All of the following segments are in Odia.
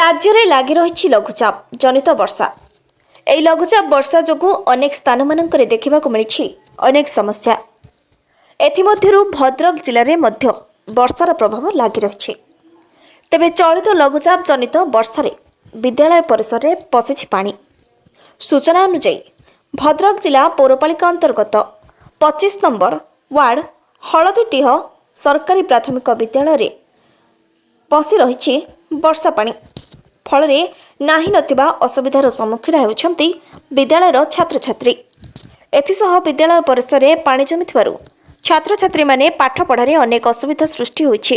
ରାଜ୍ୟରେ ଲାଗି ରହିଛି ଲଘୁଚାପ ଜନିତ ବର୍ଷା। ଏହି ଲଘୁଚାପ ବର୍ଷା ଯୋଗୁଁ ଅନେକ ସ୍ଥାନମାନଙ୍କରେ ଦେଖିବାକୁ ମିଳିଛି ଅନେକ ସମସ୍ୟା। ଏଥିମଧ୍ୟରୁ ଭଦ୍ରକ ଜିଲ୍ଲାରେ ମଧ୍ୟ ବର୍ଷାର ପ୍ରଭାବ ଲାଗି ରହିଛି। ତେବେ ଚଳିତ ଲଘୁଚାପ ଜନିତ ବର୍ଷାରେ ବିଦ୍ୟାଳୟ ପରିସରରେ ପଶିଛି ପାଣି। ସୂଚନା ଅନୁଯାୟୀ, ଭଦ୍ରକ ଜିଲ୍ଲା ପୌରପାଳିକା ଅନ୍ତର୍ଗତ 25 ନମ୍ବର ୱାର୍ଡ ହଳଦୀଟିହ ସରକାରୀ ପ୍ରାଥମିକ ବିଦ୍ୟାଳୟରେ ପଶି ରହିଛି ବର୍ଷା ପାଣି। ଫଳରେ ନାହିଁ ନଥିବା ଅସୁବିଧାର ସମ୍ମୁଖୀନ ହେଉଛନ୍ତି ବିଦ୍ୟାଳୟର ଛାତ୍ରଛାତ୍ରୀ। ଏଥିସହ ବିଦ୍ୟାଳୟ ପରିସରରେ ପାଣି ଜମିଥିବାରୁ ଛାତ୍ରଛାତ୍ରୀମାନେ ପାଠପଢ଼ାରେ ଅନେକ ଅସୁବିଧା ସୃଷ୍ଟି ହୋଇଛି।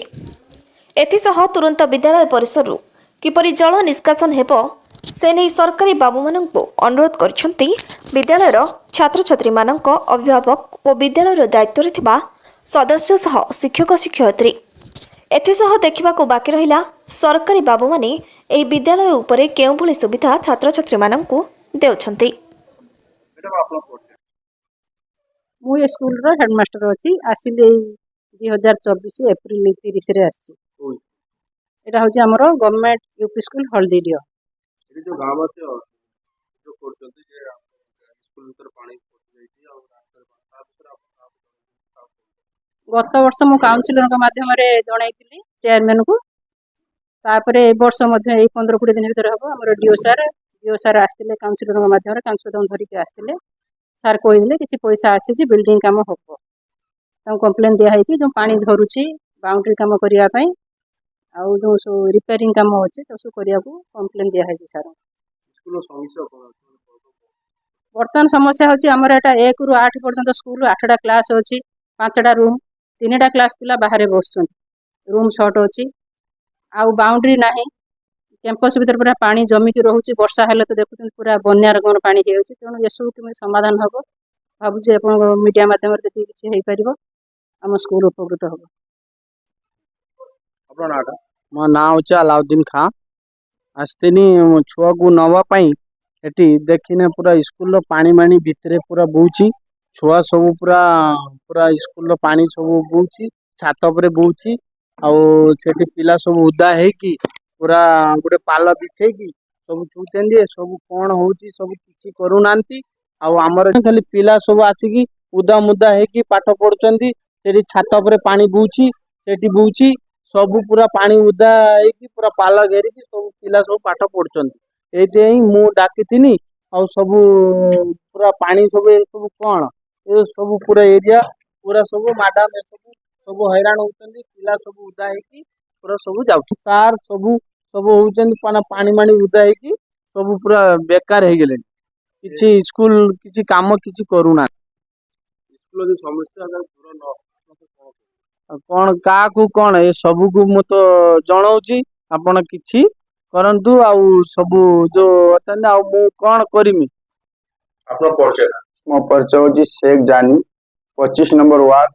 ଏଥିସହ ତୁରନ୍ତ ବିଦ୍ୟାଳୟ ପରିସରରୁ କିପରି ଜଳ ନିଷ୍କାସନ ହେବ, ସେ ନେଇ ସରକାରୀ ବାବୁମାନଙ୍କୁ ଅନୁରୋଧ କରିଛନ୍ତି ବିଦ୍ୟାଳୟର ଛାତ୍ରଛାତ୍ରୀମାନଙ୍କ ଅଭିଭାବକ ଓ ବିଦ୍ୟାଳୟର ଦାୟିତ୍ୱରେ ଥିବା ସଦସ୍ୟ ସହ ଶିକ୍ଷକ ଶିକ୍ଷୟିତ୍ରୀ। ଏଥିସହ ଦେଖିବାକୁ ବାକି ରହିଲା, ସରକାରୀ ବାବୁମାନେ ଏହି ବିଦ୍ୟାଳୟ ଉପରେ କେଉଁଭଳି ସୁବିଧା ଛାତ୍ରଛାତ୍ରୀମାନଙ୍କୁ ଦେଉଛନ୍ତି। ମ୍ୟାଡ଼ାମ, ଆପଣ କୋଉଠି? ମୁଁ ଏ ସ୍କୁଲର ହେଡ଼ମାଷ୍ଟର ଅଛି। ଆସିଲି ଏଇ 2024 ଏପ୍ରିଲ 30ରେ ଆସିଛି। କୋଉ? ଏଇଟା ହେଉଛି ଆମର ଗଭର୍ଣ୍ଣମେଣ୍ଟ ୟୁପି ସ୍କୁଲ, ହଳଦୀଡିହ। ଏଠି ଯୋଉ ଗାଁବାସୀ ଅଭିଯୋଗ କରୁଛନ୍ତି ଯେ ସ୍କୁଲ ଭିତରେ ପାଣି ପଶିଯାଇଛି ଆଉ ରାସ୍ତାରେ ପାଣି, ତା ବିଷୟରେ ଆପଣ କାହାକୁ ଜଣାଇଛନ୍ତି, କାହାକୁ? ଗତ ବର୍ଷ ମୁଁ କାଉନସିଲରଙ୍କ ମାଧ୍ୟମରେ ଜଣାଇଥିଲି ଚେୟାରମ୍ୟାନକୁ। ତାପରେ ଏ ବର୍ଷ ମଧ୍ୟ ଏଇ 15-20 ଦିନ ଭିତରେ ହେବ, ଆମର ଡିଓ ସାର୍ ଆସିଥିଲେ କାଉନସିଲରଙ୍କ ମାଧ୍ୟମରେ। କାଉନସିଲରଙ୍କୁ ଧରିକି ଆସିଥିଲେ। ସାର୍ କହିଥିଲେ କିଛି ପଇସା ଆସିଛି, ବିଲ୍ଡିଂ କାମ ହେବ। ତାଙ୍କୁ କମ୍ପ୍ଲେନ୍ ଦିଆହେଇଛି, ଯେଉଁ ପାଣି ଝରୁଛି, ବାଉଣ୍ଡ୍ରି କାମ କରିବା ପାଇଁ ଆଉ ଯେଉଁ ସବୁ ରିପେୟାରିଂ କାମ ଅଛି, ତାକୁ ସବୁ କରିବାକୁ କମ୍ପ୍ଲେନ୍ ଦିଆହେଇଛି ସାର୍। ସ୍କୁଲର ସମସ୍ୟା କ'ଣ ଅଛି? ମାନେ କଣ କଣ? ବର୍ତ୍ତମାନ ସମସ୍ୟା ହେଉଛି, ଆମର ଏଇଟା 1ରୁ 8 ପର୍ଯ୍ୟନ୍ତ ସ୍କୁଲ, ଆଠଟା କ୍ଲାସ୍ ଅଛି, ପାଞ୍ଚଟା ରୁମ୍। ତିନିଟା କ୍ଲାସ୍ ପିଲା ବାହାରେ ବସୁଛନ୍ତି, ରୁମ୍ ସର୍ଟ ଅଛି ଆଉ ବାଉଣ୍ଡ୍ରି ନାହିଁ। କ୍ୟାମ୍ପସ୍ ଭିତରେ ପୁରା ପାଣି ଜମିକି ରହୁଛି। ବର୍ଷା ହେଲେ ତ ଦେଖୁଛନ୍ତି, ପୁରା ବନ୍ୟା ରକମର ପାଣି ହେଇଯାଉଛି। ତେଣୁ ଏସବୁ କେମିତି ସମାଧାନ ହେବ, ଭାବୁଛି ଆପଣଙ୍କ ମିଡ଼ିଆ ମାଧ୍ୟମରେ ଯଦି କିଛି ହେଇପାରିବ, ଆମ ସ୍କୁଲ ଉପକୃତ ହେବ। ଆପଣଙ୍କ ନାଁଟା? ମୋ ନାଁ ହେଉଛି ଆଲାଉଦ୍ଦିନ ଖାଁ। ଆସିଥିଲି ମୋ ଛୁଆକୁ ନେବା ପାଇଁ। ଏଠି ଦେଖିନେ ପୁରା ସ୍କୁଲର ପାଣି ମାଣି ଭିତରେ ପୁରା ବହୁଛି। ଛୁଆ ସବୁ ପୁରା ପୁରା ସ୍କୁଲର ପାଣି ସବୁ ବହୁଛି, ଛାତ ଉପରେ ବହୁଛି। ଆଉ ସେଠି ପିଲା ସବୁ ଓଦା ହେଇକି ପୁରା ଗୋଟେ ପାଲ ବିଛେଇକି ସବୁ ଶୋଉଛନ୍ତି। ଏ ସବୁ କ'ଣ ହଉଛି? ସବୁ କିଛି କରୁନାହାନ୍ତି। ଆଉ ଆମର ଖାଲି ପିଲା ସବୁ ଆସିକି ଓଦା ମୁଦା ହେଇକି ପାଠ ପଢୁଛନ୍ତି। ସେଠି ଛାତ ଉପରେ ପାଣି ବହୁଛି, ସେଠି ବହୁଛି। ସବୁ ପୁରା ପାଣି ଓଦା ହେଇକି, ପୁରା ପାଲ ଘେରିକି ସବୁ ପିଲା ସବୁ ପାଠ ପଢୁଛନ୍ତି। ଏଇଥିପାଇଁ ମୁଁ ଡାକିଥିନି। ଆଉ ସବୁ ପୁରା ପାଣି ସବୁ, ଏ ସବୁ କ'ଣ? ଏ ସବୁ ପୁରା ଏରିଆ ପୁରା ସବୁ ମ୍ୟାଡାମ ଏସବୁ ସବୁ ହଇରାଣ ହଉଛନ୍ତି। ପିଲା ସବୁ ଓଦା ହେଇକି ପୁରା ସବୁ ଯାଉଛନ୍ତି। ସାର୍ ସବୁ ସବୁ ହଉଛନ୍ତି, ମାନେ ପାଣି ମାଣି ଓଦା ହେଇକି ସବୁ ପୁରା ବେକାର ହେଇଗଲେଣି। କିଛି ସ୍କୁଲ କିଛି କାମ କିଛି କରୁନାହାନ୍ତି। ସ୍କୁଲର ଯୋଉ ସମସ୍ୟା ଅଗର ପୂରଣ ନ ଆପଣ କଣ କହିବେ? ଆଉ କ'ଣ କାହାକୁ କ'ଣ, ଏ ସବୁକୁ ମୁଁ ତ ଜଣାଉଛି, ଆପଣ କିଛି କରନ୍ତୁ। ଆଉ ସବୁ ଯୋଉ ଅଛନ୍ତି, ଆଉ ମୁଁ କ'ଣ କରିମି? ଆପଣଙ୍କ ପରିଚୟଟା? ମୋ ପରିଚୟ ହେଉଛି ଶେଖ ଜାନି, 25 ନମ୍ବର ୱାର୍ଡ,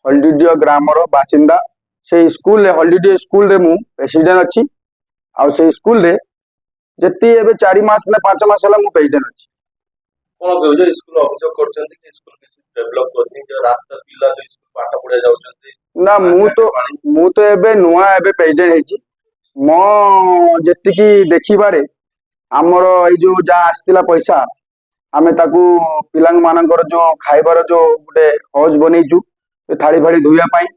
ହଳଦୀଡିହ ଗ୍ରାମର ବାସିନ୍ଦା। ସେଇ ସ୍କୁଲରେ, ହଳଦୀଡିହ ସ୍କୁଲରେ ମୁଁ ପ୍ରେସିଡେଣ୍ଟ ଅଛି। ଆଉ ସେଇ ସ୍କୁଲରେ ଯେତିକି ଏବେ 4 ମାସ ନା 5 ମାସ ହେଲା ମୁଁ ପ୍ରେସିଡେଣ୍ଟ ଅଛି। କଣ କହିବେ ଯେ ସ୍କୁଲ ଅଭିଯୋଗ କରୁଛନ୍ତି କି ସ୍କୁଲ କିଛି ଡେଭଲପ କରିନି, ଯୋଉ ରାସ୍ତା, ପିଲା ଯୋଉ ସ୍କୁଲ ପାଠ ପଢିବା ଯାଉଛନ୍ତି ନା, ମୁଁ ତ ପାଣି ମୁଁ ତ ଏବେ ନୂଆ ଏବେ ପ୍ରେସିଡେଣ୍ଟ ହେଇଛି। ମୋ ଯେତିକି ଦେଖିବାରେ, ଆମର ଏଇ ଯୋଉ ଯାହା ଆସିଥିଲା ପଇସା, ଆମେ ତାକୁ ପିଲାମାନଙ୍କର ଯୋଉ ଖାଇବାର ଯୋଉ ଗୋଟେ ହଜ୍ ବନେଇଛୁ, ସେ ଥାଳି ଫାଳି ଧୋଇବା ପାଇଁ।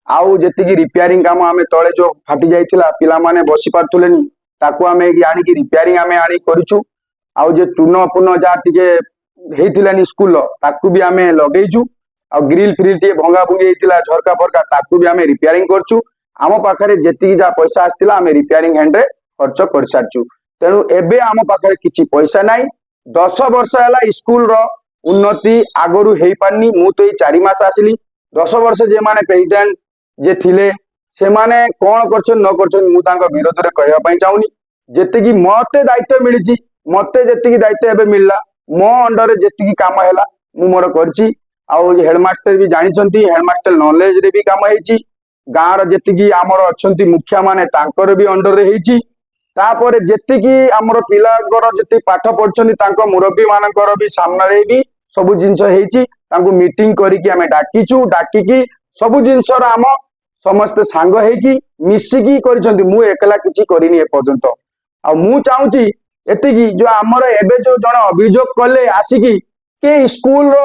ଆଉ ଯେତିକି ରିପେୟାରିଂ କାମ, ଆମେ ତଳେ ଯୋଉ ଫାଟି ଯାଇଥିଲା, ପିଲାମାନେ ବସି ପାରୁଥିଲେନି, ତାକୁ ଆମେ ଏଇଠି ଆଣିକି ରିପେୟାରିଂ ଆମେ ଆଣି କରିଛୁ। ଆଉ ଯେ ଚୂନ ଫୁନ ଯାହା ଟିକେ ହେଇଥିଲାନି ସ୍କୁଲର, ତାକୁ ବି ଆମେ ଲଗେଇଛୁ। ଆଉ ଗ୍ରିଲ ଫ୍ରିଲ ଟିକେ ଭଙ୍ଗା ଭୁଙ୍ଗି ହେଇଥିଲା, ଝରକା ଫରକା, ତାକୁ ବି ଆମେ ରିପେୟାରିଂ କରିଛୁ। ଆମ ପାଖରେ ଯେତିକି ଯାହା ପଇସା ଆସିଥିଲା, ଆମେ ରିପେୟାରିଂ ହ୍ୟାଣ୍ଡରେ ଖର୍ଚ୍ଚ କରିସାରିଛୁ। ତେଣୁ ଏବେ ଆମ ପାଖରେ କିଛି ପଇସା ନାହିଁ। 10 ବର୍ଷ ହେଲା ସ୍କୁଲର ଉନ୍ନତି ଆଗରୁ ହେଇପାରିନି। ମୁଁ ତ ଏଇ 4 ମାସ ଆସିଲି। 10 ବର୍ଷ ଯେଉଁମାନେ ପ୍ରେସିଡେଣ୍ଟ ଯେ ଥିଲେ, ସେମାନେ କଣ କରିଛନ୍ତି ନ କରିଛନ୍ତି, ମୁଁ ତାଙ୍କ ବିରୋଧରେ କହିବା ପାଇଁ ଚାହୁଁନି। ଯେତିକି ମତେ ଦାୟିତ୍ୱ ମିଳିଛି, ମତେ ଯେତିକି ଦାୟିତ୍ୱ ଏବେ ମିଳିଲା, ମୋ ଅଣ୍ଡରରେ ଯେତିକି କାମ ହେଲା, ମୁଁ ମୋର କରିଛି। ଆଉ ହେଡମାଷ୍ଟର ବି ଜାଣିଛନ୍ତି, ହେଡମାଷ୍ଟର ନଲେଜରେ ବି କାମ ହେଇଛି। ଗାଁର ଯେତିକି ଆମର ଅଛନ୍ତି ମୁଖିଆ ମାନେ, ତାଙ୍କର ବି ଅଣ୍ଡରରେ ହେଇଛି। ତାପରେ ଯେତିକି ଆମର ପିଲାଙ୍କର ଯେତିକି ପାଠ ପଢୁଛନ୍ତି, ତାଙ୍କ ମୁରବୀ ମାନଙ୍କର ବି ସାମ୍ନାରେ ବି ସବୁ ଜିନିଷ ହେଇଛି। ତାଙ୍କୁ ମିଟିଂ କରିକି ଆମେ ଡାକିଛୁ। ଡାକିକି ସବୁ ଜିନିଷର ଆମ ସମସ୍ତେ ସାଙ୍ଗ ହେଇକି ମିଶିକି କରିଛନ୍ତି। ମୁଁ ଏକଲା କିଛି କରିନି ଏପର୍ଯ୍ୟନ୍ତ। ଆଉ ମୁଁ ଚାହୁଁଛି ଏତିକି, ଯୋଉ ଆମର ଏବେ ଯୋଉ ଜଣେ ଅଭିଯୋଗ କଲେ ଆସିକି କି ସ୍କୁଲର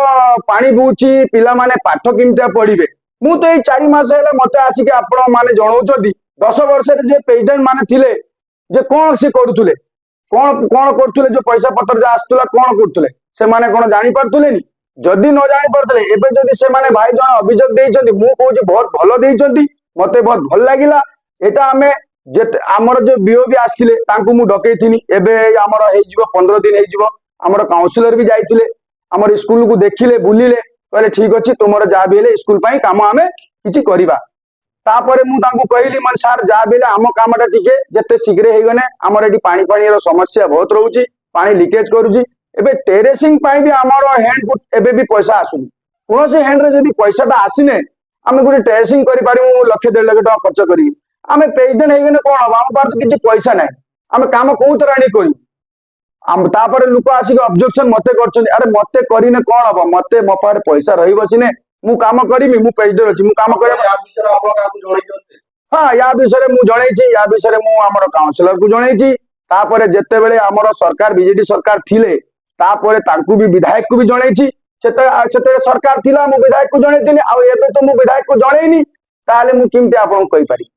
ପାଣି ବହୁଛି, ପିଲାମାନେ ପାଠ କେମିତିଆ ପଢିବେ, ମୁଁ ତ ଏଇ 4 ମାସ ହେଲା ମତେ ଆସିକି ଆପଣ ମାନେ ଜଣାଉଛନ୍ତି। 10 ବର୍ଷରେ ଯେ ପ୍ରେସିଡେଣ୍ଟ ମାନେ ଥିଲେ ଯେ କଣ ସେ କରୁଥିଲେ, କଣ କଣ କରୁଥିଲେ? ଯୋଉ ପଇସା ପତ୍ର ଯାହା ଆସୁଥିଲା କଣ କରୁଥିଲେ ସେମାନେ? କଣ ଜାଣି ପାରୁଥିଲେନି? ଯଦି ନ ଜାଣି ପାରୁଥିଲେ, ଏବେ ଯଦି ସେମାନେ ଭାଇ ଜଣେ ଅଭିଯୋଗ ଦେଇଛନ୍ତି, ମୁଁ କହୁଛି ବହୁତ ଭଲ ଦେଇଛନ୍ତି, ମତେ ବହୁତ ଭଲ ଲାଗିଲା ଏଇଟା। ଆମେ ଯେତେ ଆମର ଯୋଉ ବିଓ ବି ଆସିଥିଲେ, ତାଙ୍କୁ ମୁଁ ଡକେଇଥିଲି। ଏବେ ଆମର ହେଇଯିବ 15 ଦିନ ହେଇଯିବ। ଆମର କାଉନସିଲର ବି ଯାଇଥିଲେ, ଆମର ସ୍କୁଲକୁ ଦେଖିଲେ, ବୁଲିଲେ, କହିଲେ ଠିକ ଅଛି, ତୁମର ଯାହା ବି ହେଲେ ସ୍କୁଲ ପାଇଁ କାମ ଆମେ କିଛି କରିବା। ତାପରେ ମୁଁ ତାଙ୍କୁ କହିଲି, ମାନେ ସାର୍, ଯାହା ବି ହେଲେ ଆମ କାମଟା ଟିକେ ଯେତେ ଶୀଘ୍ର ହେଇଗଲେ, ଆମର ଏଠି ପାଣି ପାଣିର ସମସ୍ୟା ବହୁତ ରହୁଛି, ପାଣି ଲିକେଜ କରୁଛି। ଏବେ ଟେରେସିଂ ପାଇଁ ବି ଆମର ହ୍ୟାଣ୍ଡକୁ ଏବେ ବି ପଇସା ଆସୁନି। କୌଣସି ହ୍ୟାଣ୍ଡରେ ଯଦି ପଇସାଟା ଆସିନେ ଆମେ ଗୋଟେ ଟେରେସିଂ କରିପାରିବୁ। ଲକ୍ଷେ 1.5 ଲକ୍ଷ ଟଙ୍କା ଖର୍ଚ୍ଚ କରିକି ଆମେ ପ୍ରେସିଡେଣ୍ଟ ହେଇଗଲେ କଣ ହବ? ଆମ ପାଖରେ ତ କିଛି ପଇସା ନାହିଁ, ଆମେ କାମ କୋଉଥିରେ ଆଣି କରିବୁ? ଆମ ତାପରେ ଲୋକ ଆସିକି ଅବଜେକ୍ସନ ମତେ କରୁଛନ୍ତି। ଆରେ, ମତେ କରିନେ କଣ ହବ? ମତେ ମୋ ପାଖରେ ପଇସା ରହିବ ସିନେ ମୁଁ କାମ କରିବି। ମୁଁ ପ୍ରେସିଡେଣ୍ଟ ଅଛି, ମୁଁ କାମ କରିବା। ୟା ବିଷୟରେ ଆପଣ କାହାକୁ ଜଣେଇଛନ୍ତି? ହଁ, ୟା ବିଷୟରେ ମୁଁ ଜଣେଇଛି। ୟା ବିଷୟରେ ମୁଁ ଆମର କାଉନସିଲରକୁ ଜଣେଇଛି। ତାପରେ ଯେତେବେଳେ ଆମର ସରକାର ବିଜେଡି ସରକାର ଥିଲେ, ତାପରେ ତାଙ୍କୁ ବି, ବିଧାୟକକୁ ବି ଜଣେଇଛି। ସେତେବେଳେ ସେତେବେଳେ ସରକାର ଥିଲା, ମୁଁ ବିଧାୟକକୁ ଜଣେଇଥିଲି। ଆଉ ଏବେ ତ ମୁଁ ବିଧାୟକକୁ ଜଣେଇନି, ତାହେଲେ ମୁଁ କେମିତି ଆପଣଙ୍କୁ କହିପାରିବି?